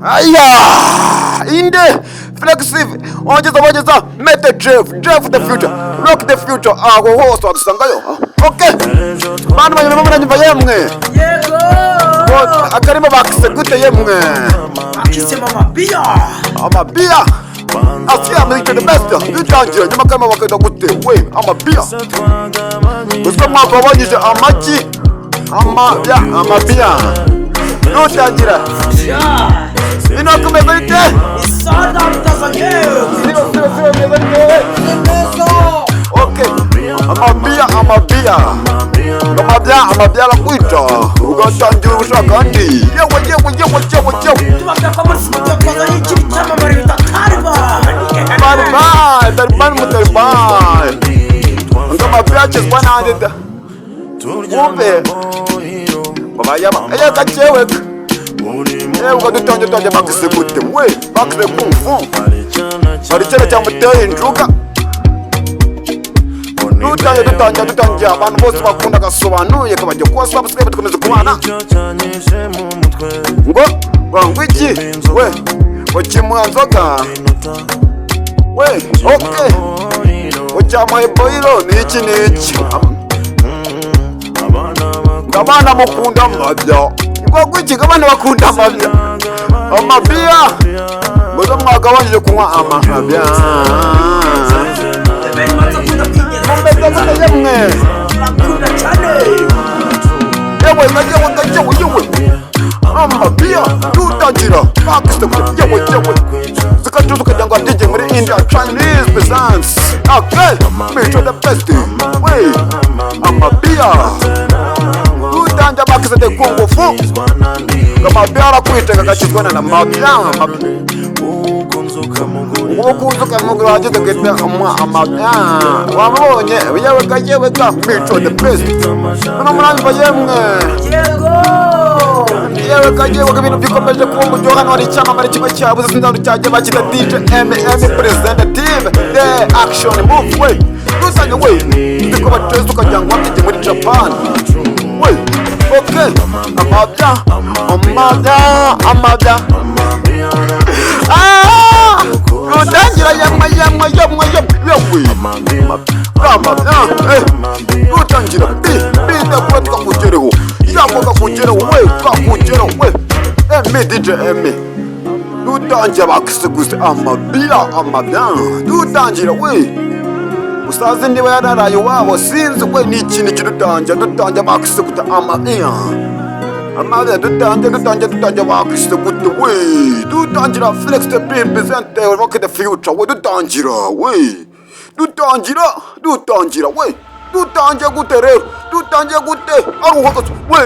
Aya inde flexive ongeza bongeza mete Jeff, Jeff the future, rock the future, aho hose wadusangayo. Okay, bantu banyuma muranyumva yemwe? Yego. Akarimo bakise gute yemwe? Akise mama biya. Amabia asiya muri the best dutangira nyuma karimo bakita gute we? Amabia gusa mwaka wabanyije amaki amabia amabia dutangira ino kumeza bite? Isada mtazanye. Sio sio sio, meza bite? Neza. Okay, amabia amabia amabia amabia arakwita ugatangira ushaka andi yewe yewe yewe yewe yewe. Tubabwira ko muri studio twazanye ikindi cyamamare bita Taliban. Taliban, Taliban mu Taliban ngo amabia akizwa nande da wumve ngo bayaba eya gakewe yewe ngo dutange dutange bakise gute we? Bakise kung fu, hari icyana cyamuteye injuga. Dutange dutange dutange, abantu bose bakunda gasobanuye kabajya kuba subscribe, dukomeze kubana. Ngo ngo iki we? Ngo kimuha nzoga we. Okay, ngo cyamuhaye boyiro ni iki ni iki? Ngo abana mukunda amabya, ngo iki? Ngo abana bakunda amabya amabia, ngo zo mwagabanyije kunywa amabya. Bene bakunda kwinyereza. Mumeze gute yemwe? Turakunda cyane. Yewe na yewe na yewe yewe, amabia dutangira bakise gute yewe yewe? Zikatuza ukagira ngo abyige muri India Chinese presence. Okay, Mico the best we, amabia dutangira bakise de kung fu, amabia arakwitega gakizwa na mabia. Ukunze ukamugura wageze guhita umuha amabya wamubonye. Yewe ga yewe ga, Mico the best hano muranyumva yemwe? Yego. Yewe ga yewe ga, ibintu bikomeje kuba umuryohe. Hano hari icyamamare kimwe cyabuze, sinzi cyagiye, bakita DJ MM Presentative the action move we rusange we ndiko bateza ukagira ngo wabyigiye muri Japan we. Okay, amabya amabya amabya. Ah! Rutangira yemwe yemwe yemwe yemwe yewe amabya eh rutangira bi bi ndakura tukakugereho yako kakugereho we kakugereho we emi DJ emi dutangira bakiseguse amabya amabya dutangira we. Usaze niba yararaye iwabo sinzi we, ni ikintu kidutangira dutangira bakiseguta amabya amabya dutangira dutangira dutangira bakisegute we dutangira flex the beat present the rock the future we dutangira we dutangira dutangira we dutangiye gute rero? Dutangiye gute? Ari uhagaze we,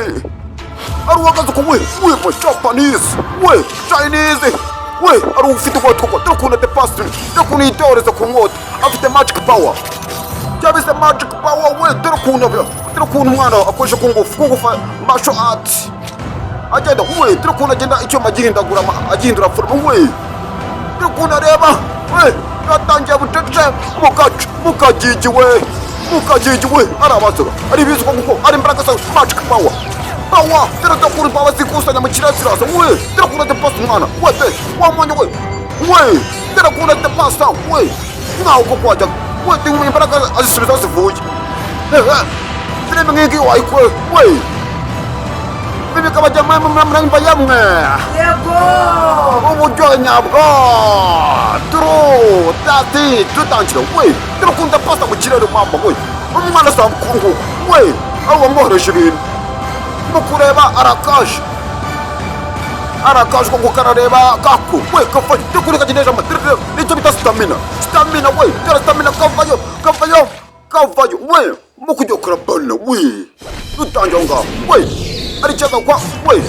ari uhagaze ku we we we Japanese we Chinese we ari ufite ubwoko dore ukuntu the pastor dore ukuntu yitoreza ku nkota afite magic power cyangwa se magic power we. Dore ukuntu dore ukuntu umwana akoresha ku ngufu ku ngufu martial art agenda we. Dore ukuntu agenda icyuma agihindagura agihindura forme we. Dore ukuntu areba we, yatangiye bucece mukaca mukagigi we mukagigi we arabazaga ari ibizwa kuko ari imbaraga za magic power power. Dore ukuntu power zikusanya mu kirere ziraza we. Dore ukuntu adepasa umwana we de wa mwanya we we. Dore ukuntu adepasa we nkaho uko kwajya we de imbaraga azisubiza aho zivuye. Filime nk'iyi wayikwe we filime ikabajya muranyumva yemwe? Yego. Uburyohe nyabwo turu tati dutangira we. Turakunda pasta mu kirere mama we, umwana asanga ukungu we aho wamwohereje ibintu mu kureba arakaje arakaje ngo karareba kako we kavayo dukuri kageneje ama nicyo bita stamina stamina we. Dore stamina kavayo kavayo kavayo we mu kujya kurabana we dutangira aho ngaho we ari cyaga kwa we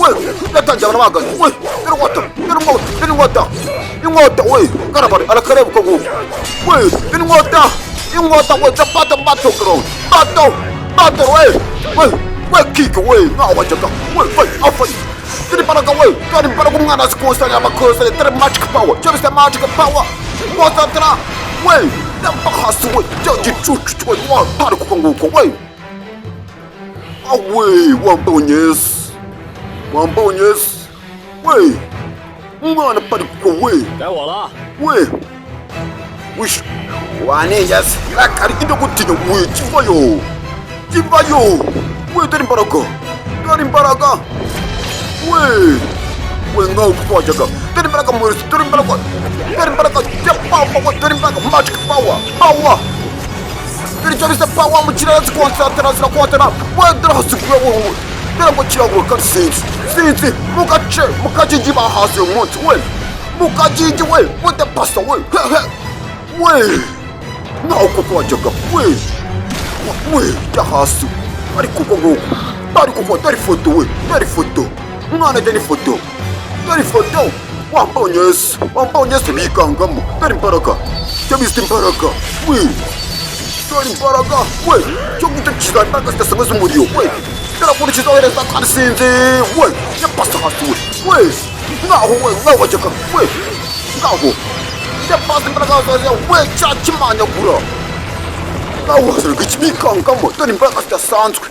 we yatangira abantu bahagaze we. Dore inkota, dore inkota, dore inkota, inkota we karabare arakareba uko nguko we. Dore inkota, inkota we, the battle battleground battle battle we we we kick we nkaho wajyaga we we afaye. Dore imbaraga we, dore imbaraga umwana azikusanya amakusanya. Dore magic power cyo bise magic power concentra we ndamba hasi we cyo gicucu we watari kuko nguko we awe wambonye se wambonye se we. Umwana pariko we. 该我了。 We wish wanigeze akari ibyo gutinya we, kivayo, kivayo we, dore imbaraga, dore imbaraga we, we nkaho twajyaga, dore imbaraga muri, dore imbaraga, dore imbaraga ya power we, dore imbaraga, magic power, power, dore icyo bise power mu kirere, zikonsantara, zirakontara we, dore hasigaye we, dore ngo kiragura kandi sinzi, sinzi mu gace mu kajiji bahasi uyu munsi we, mu kajiji we, we the pastor we, hehe we, nkaho koko wajyaga we, we jya hasi, ariko uko nguko, ariko uko, dore ifoto we, dore ifoto umwana, dore ifoto, dore ifoto, wambonye se, wambonye se, bikangamo, dore imbaraga, cyo bise imbaraga we, dore imbaraga we, cyo gucyo kiza imbaraga zidasanzwe z'umuriro we, dore ukuntu kizohereza kandi sinzi we, yapasa hasi we, we ngaho we, ngaho wajyaga we, ngaho yapasa imbaraga zose we, cyakimanyagura ngaho wasanga ikibikangamo, dore imbaraga zidasanzwe,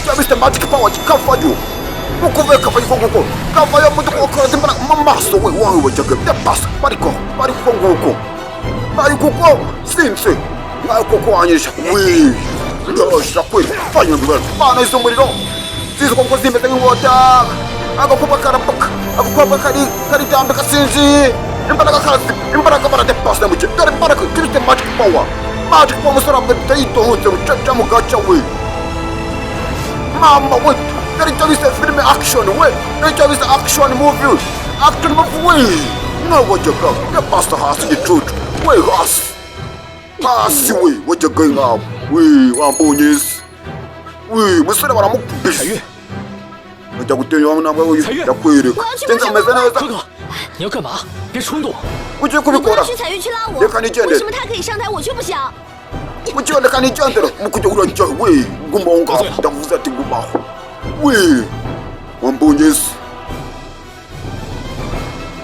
cya bise magic power, kikavayo ukuvuye, kavayo nguko, kavayo muduka ukora imbaraga mu maso we, wawe wajyaga yapasa, bariko bariko nguko, ariko uko sinzi nkaho koko wanyisha we, ndasha kwe fanya bana izo umuriro zizi koko zimeze nk'inkota, agakobwa karapaka, agakobwa kari karitambika, sinzi imbaraga kazi, imbaraga baradepasa mu gihe, dore imbaraga kirite magic power, magic power, umusore amwita yitonze bucaca mu gaca we, mama we, dore icyo bise filime action we, dore icyo bise action movie, action movie we, mwe wajyaga yapasa hasi igicucu we, hasi hasi we, wajyaga nkawe we, wambonye se we, musore baramukubise, ajya gutera iwawe ntabwo yakwereka sinzi ameze neza. 哥哥，你要干嘛？别冲动。 Ugiye 你不 kubikora. 要去彩玉去拉我， 别看你见 为 的 什么他可以上台，我却不行？ Ugiye reka nigendere mu kujya urajya we, gumaho ngaho, ndavuze ati gumaho we, wambonye se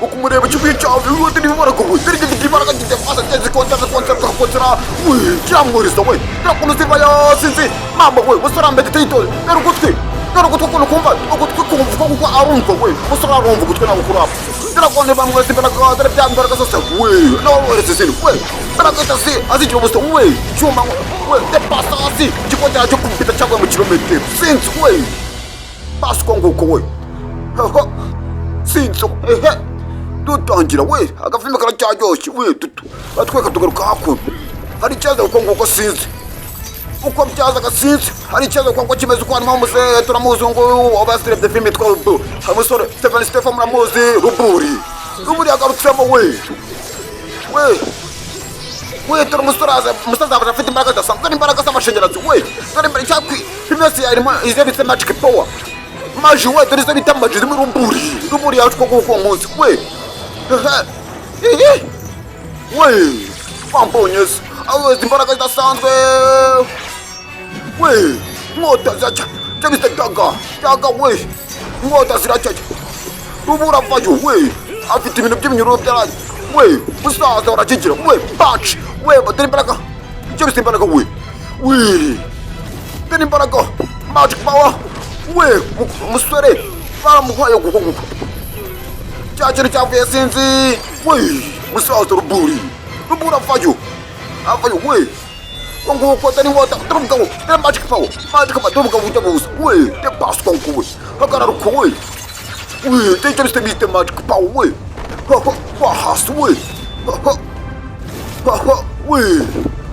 ukumureba ikibuye cyawe we, dore imbaraga we, dore gifite imbaraga gidefasa zikontra, zikontra, zikontra we, kiramwuriza we, dore ukuntu ziva sinzi mama we, musore ambete tayitoze, dore ugutwi, dore ugutwi ukuntu kumva, ugutwi kumva kuko arumva we, musore arumva ugutwi ntabwo kurapa, dore ukuntu bamweretse imbaraga, dore bya mbaraga zose we, nawe weretse izindi we, imbaraga zose azigira ubusa we, icyuma we, depasa hasi igikongera cyo kubita cyaguye mu kilometero, sinzi we, basi uko nguko we, hehe sinzi ehe, dutangira we, agafilime karacyaryoshye we, dutu batweka tugaruka hakuno, hari ikibazo uko nguko, sinzi uko byazaga, sinzi hari ikibazo uko nguko kimeze uko, harimo umuzehe turamuzi nguyu wabasirebye filime yitwa Rubu, hari umusore Stephen, Stephen muramuzi, Ruburi, Ruburi yagarutsemo we, we we, dore umusore aza, umusaza aza afite imbaraga zidasanzwe, dore imbaraga z'amashanyarazi we, dore imbaraga icyakwi filime yose yarimo izo bita magic power, maji we, dore izo bita maji zirimo Ruburi, Ruburi yacu koko uwo munsi we, ehe we, wambonye se aho imbaraga zidasanzwe we, inkota ziracya, cyo bita daga, daga we, inkota ziracya, Rubura avayo we, afite ibintu by'iminyururu byaraye we, musaza barakigira we, baci we, dore imbaraga, icyo bise imbaraga we, we dore imbaraga magic power we, umusore baramuhaye guko guko cya kintu cyavuye sinzi we, musaza Ruburi, Rubura avayo, avayo we, uko nguko, dore inkota, dore umugabo, dore magic power, magic power, dore umugabo ujya gusa we, dore pasi uko nguko we, hagarara uko we, we dore icyo bise bise magic power we, ha ha hasi we, ha ha ha we,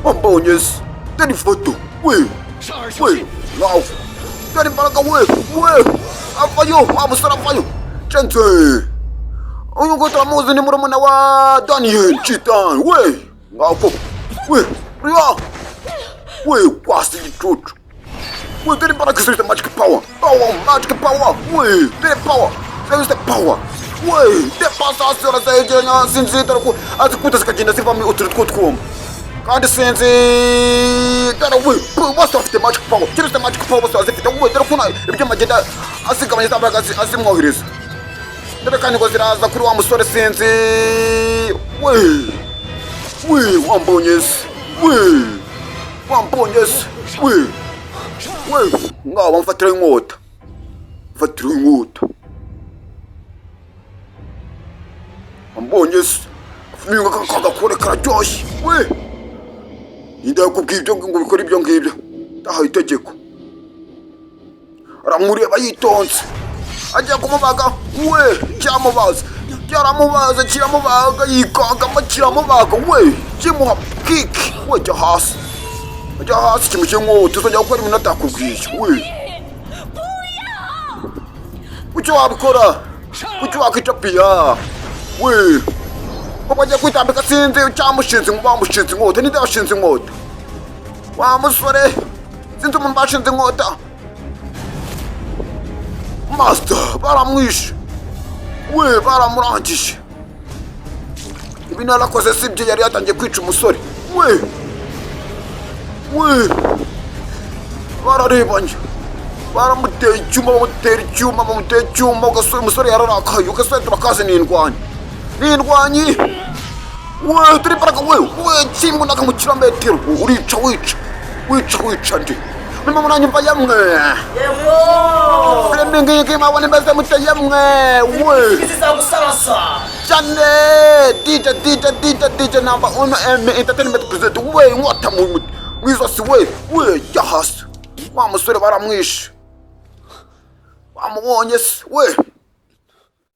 wambonye se, dore ifoto we, 上二小 we 心！ ngaho dore imbaraga we, we avayo, wa musore avayo cense, uyu nguyu turamuzi ni murumuna wa Daniel Chitan we, ngaho we, riba we, wasi igicucu we, dore imbaraga zifite magic power, power, magic power we, dore power, dore power we, depasa hasi arazegeranya, sinzi dore ko azikubita zikagenda zivamo utuntu tw'utwuma kandi sinzi, dore we, bose bafite magic power, keretse magic power bose bazifite we, dore ko ibyuma agenda azigabanya za mbaraga azimwohereza, dore kandi ngo ziraza kuri wa musore sinzi we, we wambonye se we, wambonye se we, we ngaho mfatira inkota, mfatira inkota. Ambonye se ninga kagakore kararyoshye we. Ninde yakubwiye ibyo ngo bikore ibyo ngibyo? Tahaye itegeko. Aramureba yitonze, ajya kumubaga we. Cyamubaza, cyaramubaza, kiramubaga, yikangamo, kiramubaga we, kimuha kiki we. Jya hasi, jya hasi. Kimushyira inkota, uzongera gukora ibintu atakubwiye we. Kuki wabikora? Kuki wakwica Piya we? Ubwo agiye kwitambika, sinzi cyamushinze, bamushinze inkota. Ninde washinze inkota? Wa musore, sinzi umuntu bashinze inkota. Master baramwishe we, baramurangije. Ibi narakoze si byo. Yari yatangiye kwica umusore we. We bararebanye, baramuteye icyuma, bamutera icyuma, bamuteye icyuma. Ugasore, umusore yararakaye. Ugasore turakaze, ni indwanyi, ni indwanyi we. Turi imbaraga we. We kimunaga mu kirometero, urica, wica, wica, wica. Ndi murimo muranyumva yemwe? Yego. Filime ngiyi mwabona imeze mute yemwe we? Zizagusarasa. Cyane. DJ, DJ, DJ, DJ number uno M Entertainment present we. Inkota mu izosi we. We jya hasi. Wa musore baramwishe, wamubonye se we?